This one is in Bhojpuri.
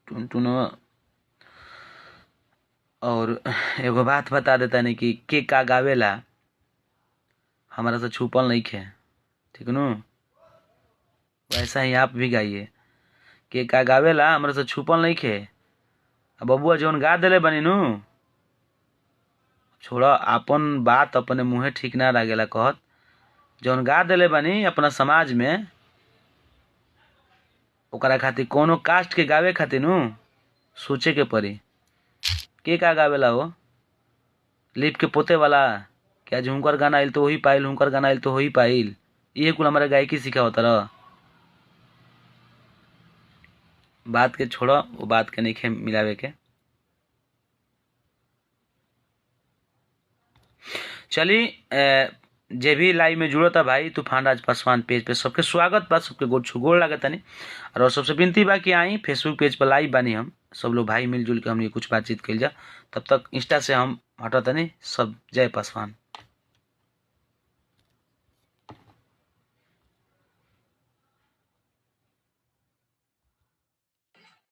टुनटुनवा। और एगो बात बता देतानी कि के का गावेला हमरा से छुपल नइखे, ठीक नु? वैसा ही आप भी गाइए। के का गावेला हमरा से छुपल नइखे। आ बबुआ जौन गा देले बानी नु, छोड़, आपन बात अपने मुँहे ठीक ना लागेला कहत। जौन गा देले बानी अपना समाज में, ओकरा खातिर कोनो कास्ट के गावे खातिर नु सोचे के पड़ी। के का गावेला हो लिप के पोते वाला कि आज हुनकर गाना आइल तो वही पाइल, हुनकर गाना आइल तो वही पाइल। इहे कुल हमारा गायकी सिखावत रह। बात के छोड़ो, वो बात के नइखे मिलावे के। चली, जे भी लाइव में जुड़ता भाई तूफान राज पासवान पेज पे सबके स्वागत बा, सबके गोड़ छू गोड़ लागतानी। और सबसे विनती बा कि आई फेसबुक पेज पर लाइव बानी हम सब लोग भाई मिलजुल के हमनी कुछ बातचीत कइल जा। तब तक इंस्टा से हम हटतानी। सब जय पासवान।